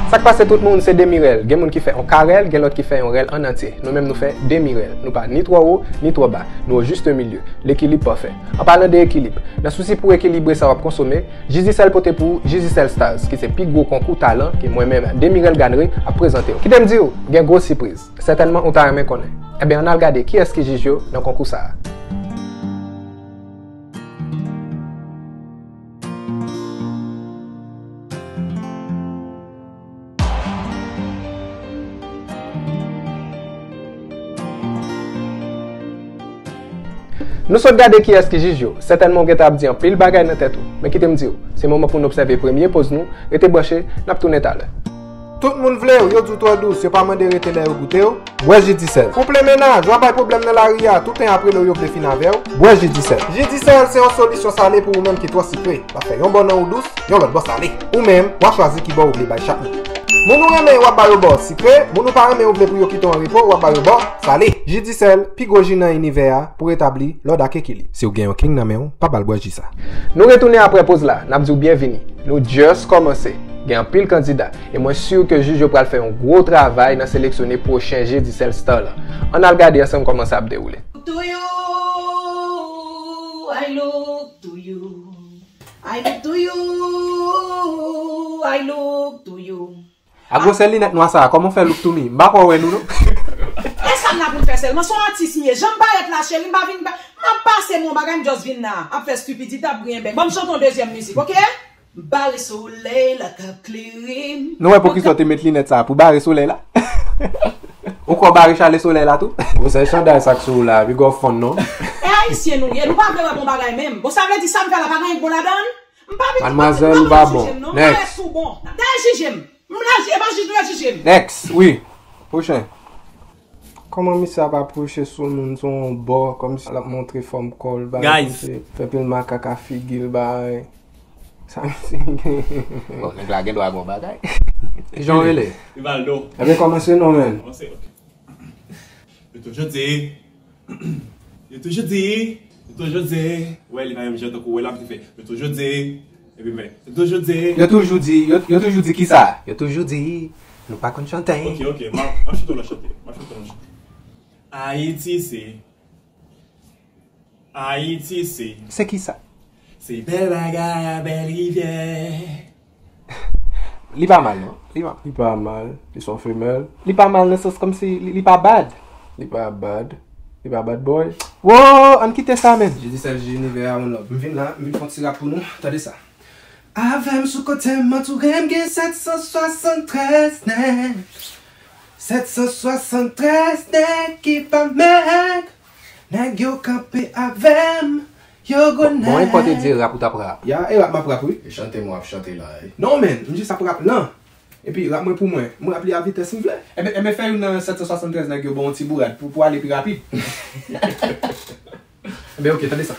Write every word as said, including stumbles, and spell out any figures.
Sa k pase tout moun, se Demirèl. Gen moun ki fè yon karèl, gen lòt ki fè yon rèl an antye. Nou menm nou fè Demirèl. Nou pa ni twò wo, ni twò ba. Nou au juste milieu. Lekilib pafè. An palan de ekilib, nan sousi pou ekilibre sa w ap konsome, Digicel pote pou ou Digicel Stars, ki se pi gwo konkou talan ke mwen menm, Demirèl Ganré, ap prezante w. Kite m di w, gen gwo sipriz. Sètènman ou ta renmen konnen. Enben ann al gade kiyès ki jij yo nan konkou sa a. Nou sot gade kiyès ki jij yo. Sètènman w gentan ap di anpil bagay nan tèt ou. Men kite m di w, se moman pou n obsève premye poz nou, rete branche, n ap tounen talè. Tout moun vle w, yo di w twò dous, yo pa mande rete lè yo goute w. Bwè Digicel. Koup le mennaj, w ap bay pwoblèm nan lari a, tout tan y ap rele w yo vle fin avè w. Bwè Digicel. Digicel se yon solisyon sale pou ou menm ki twò sikre. L ap fè yon bò nan ou dous, yon lòt bò sale. Ou menm, w a chwazi ki bò ou vle bay chak moun. Moun ou renmen, w ap ba yo bò sikre, moun ou pa renmen, ou vle pou yo kite w an repo, w ap ba yo bò sale. Digicel, pi gwo ji nan inivè a, pou retabli lòd ak ekilib. Si w gen yon king nan men w, pa ba l bwè ji sa. Nou retounen aprè poz la, n ap di w byenvini. Nou just kòmanse. Gen anpil kandida, e mwen si ke jij yo pral fè yon gwo travay nan seleksyone pwochen Digicel Star lan. Ann al gade ansanm kòman sa ap dewoule. To you, I look to you. I look to you, I look to you. A gwosè linèt nwa sa a, kòman w fè look to me? M pa kwè w wè nou, non. E sa m la pou m fè sèlman? Se yon atis m ye. Jan m parèt la, cheri, m pa vin pa, m ap pase m yon bagay, m just vin la. Ap fè stupidite, ap griyen bèk. Ban m chante yon dezyèm mizik, oke? M bare solèy la k ap klere m. Nou wè poukisa w te met linèt sa a, pou bare solèy la? Ou kwè w bare chalè solèy la tou? Gwosè chanday sa k sou ou la, big up fon non. E ayisyen nou ye, nou pa vle wè bon bagay menm. Bon, sa vle di sa m fè la pa gen anyen k bon ladan l? M pa vin Madmwazèl, ou pa bon. Next. Dayè jije m. M la, e pa jij nou ye jije m. Next, wi. Pwochen. Kòman misye ap apwoche sou moun sou yon bò, kòmsi l ap montre fòm kò l, bagay Guys. Kòmsi fè pil makak a figi l, bagay. Sa misye gen? Bon, nèg la gen dwa gon bagay. Kijan w rele? Rivaldo. Ebyen, kòmanse non, menn. Kòmanse, ok. Yo toujou di, yo toujou di, yo toujou di, wè, li pa menm jan tankou wè la, m te fè, yo toujou di, epi men, yo toujou di. Yo toujou di, yo, yo toujou di kisa? Yo toujou di, nou pa konn chante. Ok, ok, m a, m a chante w nan chante, m a chante w nan chante. Ayiti se, Ayiti se. Se kisa? Se bèl bagay a bèl rivyè. Li pa mal, non. Li pa, li pa mal. Li se yon femèl. Li pa mal nan sans kòmsi li, li pa bad. Li pa bad. Li pa bad boy. Wo, ann kite sa, menn. Digicel, jij inivè a, one love. M vin la, m vin fè yon ti rap pou nou. Tande sa. Avè m sou kote m, antoure m, gen sèt san swasanntrèz nèg. Sèt san swasanntrèz nèg ki pa mèg. Nèg yo kanpe avè m, yo gwo nèg. Bon, e pòte di e rap ou t ap rap? Ya, e rap m ap rap, wi. E chante m w ap chante la, e. Non, menn, m jis ap rap lan. Epi rap mwen pou mwen. M rap li a vitès m vle. Enben, enben fè youn nan sèt san swasanntrèz nèg yo ba w yon ti bourad pou, pou ale pi rapid. Enben, ok, tande sa.